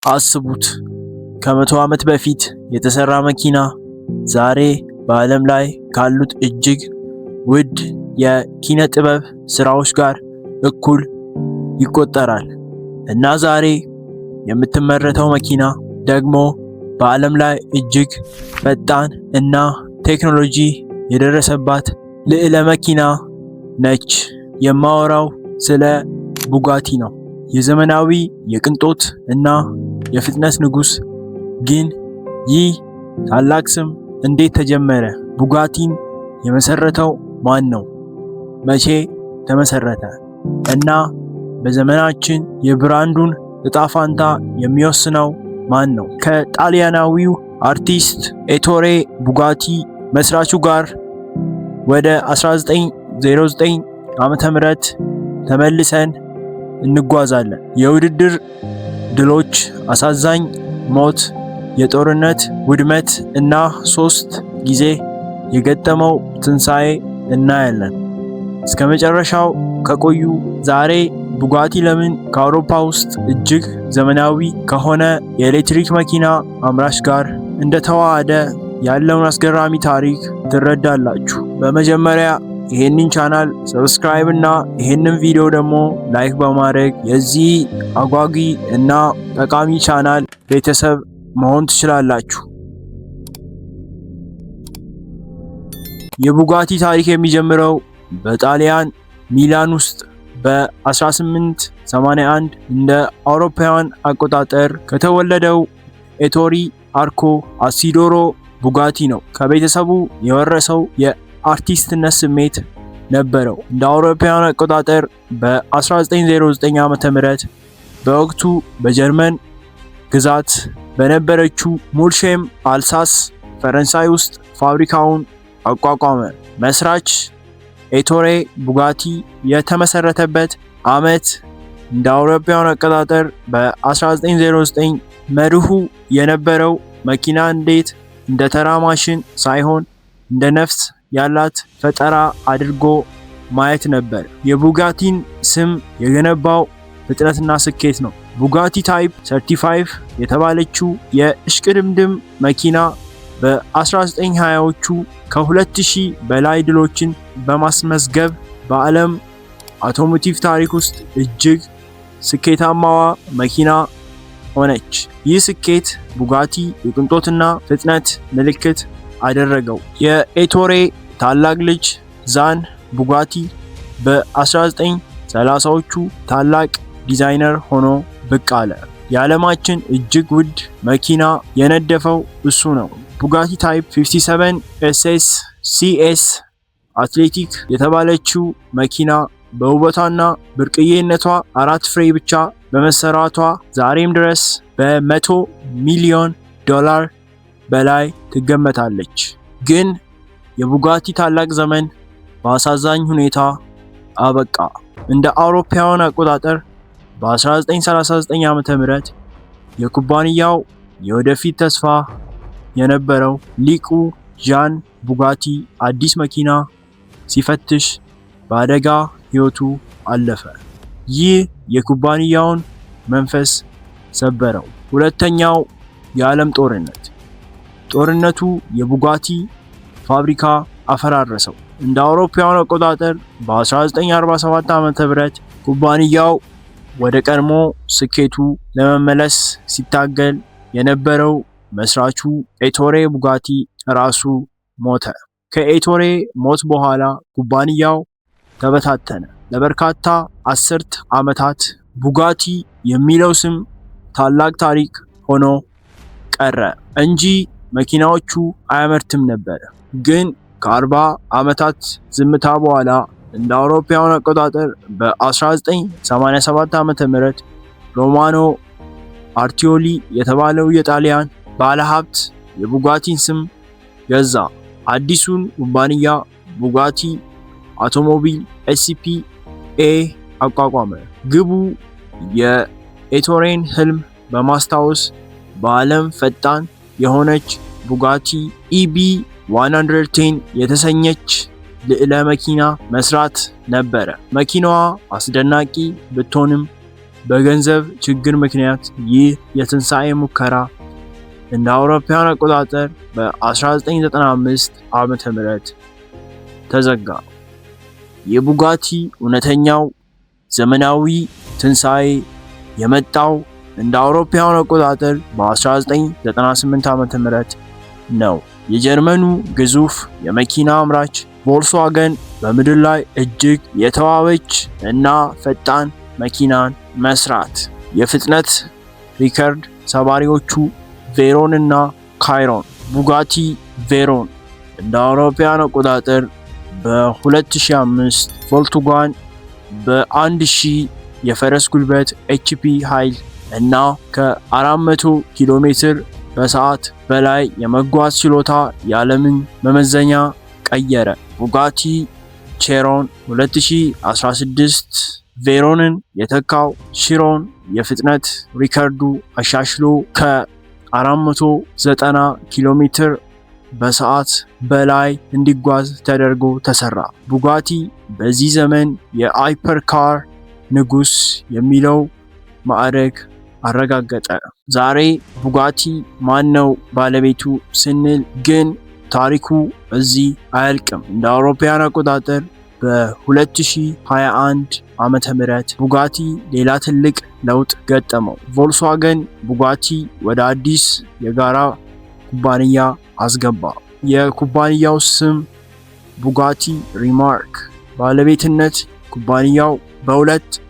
አስቡት፣ ከ100 ዓመት በፊት የተሰራ መኪና ዛሬ በዓለም ላይ ካሉት እጅግ ውድ የኪነ ጥበብ ስራዎች ጋር እኩል ይቆጠራል። እና ዛሬ የምትመረተው መኪና ደግሞ በዓለም ላይ እጅግ ፈጣን እና ቴክኖሎጂ የደረሰባት ልዕለ መኪና ነች። የማወራው ስለ ቡጋቲ ነው። የዘመናዊ የቅንጦት እና የፍጥነት ንጉስ። ግን ይህ ታላቅ ስም እንዴት ተጀመረ? ቡጋቲን የመሰረተው ማን ነው? መቼ ተመሰረተ? እና በዘመናችን የብራንዱን እጣ ፋንታ የሚወስነው ማን ነው? ከጣሊያናዊው አርቲስት ኤቶሬ ቡጋቲ መስራቹ ጋር ወደ 1909 ዓመተ ምህረት ተመልሰን እንጓዛለን። የውድድር ድሎች፣ አሳዛኝ ሞት፣ የጦርነት ውድመት እና ሶስት ጊዜ የገጠመው ትንሣኤ እናያለን። እስከ መጨረሻው ከቆዩ ዛሬ ቡጋቲ ለምን ከአውሮፓ ውስጥ እጅግ ዘመናዊ ከሆነ የኤሌክትሪክ መኪና አምራች ጋር እንደተዋሃደ ያለውን አስገራሚ ታሪክ ትረዳላችሁ። በመጀመሪያ ይሄንን ቻናል subscribe እና ይሄንን ቪዲዮ ደግሞ like በማድረግ የዚህ አጓጊ እና ጠቃሚ ቻናል ቤተሰብ መሆን ትችላላችሁ። የቡጋቲ ታሪክ የሚጀምረው በጣሊያን ሚላን ውስጥ በ1881 እንደ አውሮፓውያን አቆጣጠር ከተወለደው ኤቶሪ አርኮ አሲዶሮ ቡጋቲ ነው። ከቤተሰቡ የወረሰው የአርቲስትነት ስሜት ነበረው። እንደ አውሮፓውያን አቆጣጠር በ1909 ዓ.ም በወቅቱ በጀርመን ግዛት በነበረችው ሙልሼም አልሳስ ፈረንሳይ ውስጥ ፋብሪካውን አቋቋመ። መስራች ኤቶሬ ቡጋቲ የተመሰረተበት ዓመት እንደ አውሮፓውያን አቆጣጠር በ1909። መርሁ የነበረው መኪና እንዴት እንደ ተራ ማሽን ሳይሆን እንደ ነፍስ ያላት ፈጠራ አድርጎ ማየት ነበር። የቡጋቲን ስም የገነባው ፍጥነትና ስኬት ነው። ቡጋቲ Type 35 የተባለችው የእሽቅድምድም መኪና በ1920ዎቹ ከ2000 በላይ ድሎችን በማስመዝገብ በዓለም automotive ታሪክ ውስጥ እጅግ ስኬታማዋ መኪና ሆነች። ይህ ስኬት ቡጋቲ የቅንጦትና ፍጥነት ምልክት አደረገው። የኤቶሬ ታላቅ ልጅ ዣን ቡጋቲ በ1930ዎቹ ታላቅ ዲዛይነር ሆኖ ብቅ አለ። የዓለማችን እጅግ ውድ መኪና የነደፈው እሱ ነው። ቡጋቲ Type 57 SS CS Atlantique የተባለችው መኪና በውበቷና ብርቅዬነቷ አራት ፍሬ ብቻ በመሰራቷ ዛሬም ድረስ በ100 ሚሊዮን ዶላር በላይ ትገመታለች። ግን የቡጋቲ ታላቅ ዘመን በአሳዛኝ ሁኔታ አበቃ። እንደ አውሮፓውያን አቆጣጠር በ1939 ዓ.ም የኩባንያው የወደፊት ተስፋ የነበረው ሊቁ ዣን ቡጋቲ አዲስ መኪና ሲፈትሽ በአደጋ ሕይወቱ አለፈ። ይህ የኩባንያውን መንፈስ ሰበረው። ሁለተኛው የዓለም ጦርነት። ጦርነቱ የቡጋቲ ፋብሪካ አፈራረሰው። እንደ አውሮፓውያን አቆጣጠር በ1947 ዓ.ም ኩባንያው ወደ ቀድሞ ስኬቱ ለመመለስ ሲታገል የነበረው መስራቹ ኤቶሬ ቡጋቲ ራሱ ሞተ። ከኤቶሬ ሞት በኋላ ኩባንያው ተበታተነ። ለበርካታ አስርት ዓመታት ቡጋቲ የሚለው ስም ታላቅ ታሪክ ሆኖ ቀረ እንጂ መኪናዎቹ አያመርትም ነበር። ግን ከ40 ዓመታት ዝምታ በኋላ እንደ አውሮፓውያን አቆጣጠር በ1987 ዓ.ም ሮማኖ አርቲዮሊ የተባለው የጣሊያን ባለሀብት የቡጋቲን ስም ገዛ። አዲሱን ኩባንያ ቡጋቲ አውቶሞቢል SPA አቋቋመ። ግቡ የኤቶሬን ህልም በማስታወስ በዓለም ፈጣን የሆነች ቡጋቲ EB 110 የተሰኘች ልዕለ መኪና መስራት ነበረ። መኪናዋ አስደናቂ ብትሆንም በገንዘብ ችግር ምክንያት ይህ የትንሣኤ ሙከራ እንደ አውሮፓውያን አቆጣጠር በ1995 ዓ.ም. ተዘጋ። የቡጋቲ እውነተኛው ዘመናዊ ትንሣኤ የመጣው እንደ አውሮፓውያን አቆጣጠር በ1998 ዓ.ም. ነው። የጀርመኑ ግዙፍ የመኪና አምራች ቮልስዋገን በምድር ላይ እጅግ የተዋበች እና ፈጣን መኪናን መስራት። የፍጥነት ሪከርድ ሰባሪዎቹ ቬሮን እና ካይሮን። ቡጋቲ ቬሮን እንደ አውሮፓውያን አቆጣጠር በ2005 ቮልስዋገን በ1000 የፈረስ ጉልበት HP ኃይል እና ከ400 ኪሎ ሜትር በሰዓት በላይ የመጓዝ ችሎታ የዓለምን መመዘኛ ቀየረ። ቡጋቲ ቼሮን 2016 ቬሮንን የተካው ቺሮን የፍጥነት ሪከርዱ አሻሽሎ ከ490 ኪሎ ሜትር በሰዓት በላይ እንዲጓዝ ተደርጎ ተሰራ። ቡጋቲ በዚህ ዘመን የ hypercar ንጉስ የሚለው ማዕረግ አረጋገጠ። ዛሬ ቡጋቲ ማነው ባለቤቱ ስንል ግን ታሪኩ እዚህ አያልቅም። እንደ አውሮፓውያን አቆጣጠር በ2021 ዓመተ ምህረት ቡጋቲ ሌላ ትልቅ ለውጥ ገጠመው። ቮልስዋገን ቡጋቲ ወደ አዲስ የጋራ ኩባንያ አስገባ። የኩባንያው ስም ቡጋቲ ሪማክ። ባለቤትነት ኩባንያው በሁለት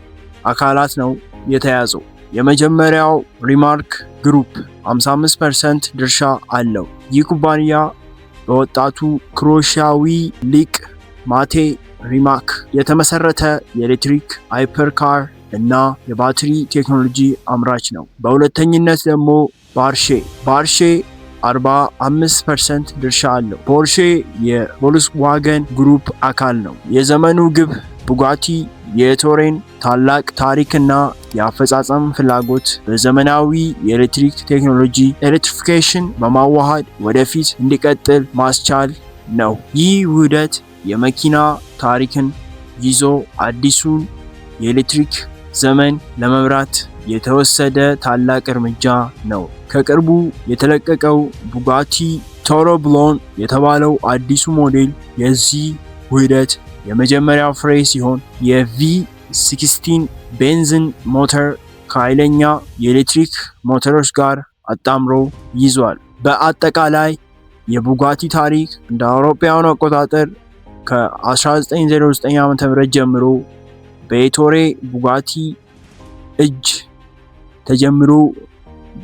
አካላት ነው የተያዘው። የመጀመሪያው ሪማክ ግሩፕ 55% ድርሻ አለው። ይህ ኩባንያ በወጣቱ ክሮሺያዊ ሊቅ ማቴ ሪማክ የተመሰረተ የኤሌክትሪክ hypercar እና የባትሪ ቴክኖሎጂ አምራች ነው። በሁለተኝነት ደግሞ ፖርሼ። ፖርሼ 45% ድርሻ አለው። ፖርሼ የቮልስዋገን ግሩፕ አካል ነው። የዘመኑ ግብ ቡጋቲ የኤቶሬን ታላቅ ታሪክና የአፈጻጸም ፍላጎት በዘመናዊ የኤሌክትሪክ ቴክኖሎጂ electrification በማዋሃድ ወደፊት እንዲቀጥል ማስቻል ነው። ይህ ውህደት የመኪና ታሪክን ይዞ አዲሱን የኤሌክትሪክ ዘመን ለመምራት የተወሰደ ታላቅ እርምጃ ነው። ከቅርቡ የተለቀቀው ቡጋቲ ቱርቢሎን የተባለው አዲሱ ሞዴል የዚህ ውህደት የመጀመሪያው ፍሬ ሲሆን የ V16 ቤንዚን ሞተር ከኃይለኛ የኤሌክትሪክ ሞተሮች ጋር አጣምሮ ይዟል። በአጠቃላይ የቡጋቲ ታሪክ እንደ አውሮፓውያኑ አቆጣጠር ከ1909 ዓ.ም. ጀምሮ በኤቶሬ ቡጋቲ እጅ ተጀምሮ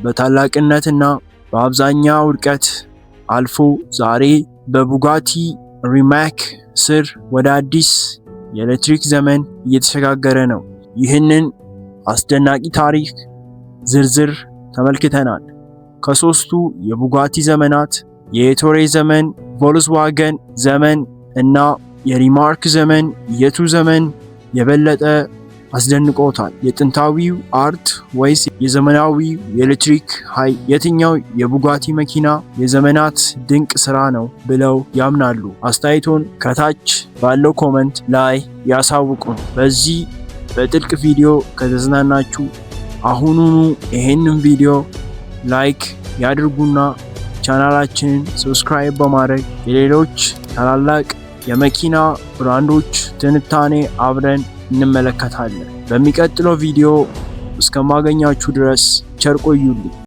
በታላቅነትና በአብዛኛው ውድቀት አልፎ ዛሬ በቡጋቲ ሪማክ ስር ወደ አዲስ የኤሌክትሪክ ዘመን እየተሸጋገረ ነው። ይህንን አስደናቂ ታሪክ ዝርዝር ተመልክተናል። ከሶስቱ የቡጋቲ ዘመናት የኤቶሬ ዘመን፣ ቮልስዋገን ዘመን እና የሪማክ ዘመን የቱ ዘመን የበለጠ አስደንቆታል? የጥንታዊው art ወይስ የዘመናዊው የኤሌክትሪክ ኃይል? የትኛው የቡጋቲ መኪና የዘመናት ድንቅ ስራ ነው ብለው ያምናሉ? አስተያየቶን ከታች ባለው comment ላይ ያሳውቁን። በዚህ በጥልቅ ቪዲዮ ከተዝናናችሁ አሁኑኑ ይሄንን ቪዲዮ like ያድርጉና ቻናላችንን subscribe በማድረግ የሌሎች ታላላቅ የመኪና ብራንዶች ትንታኔ አብረን እንመለከታለን። በሚቀጥለው ቪዲዮ እስከማገኛችሁ ድረስ ቸር ቆዩልኝ።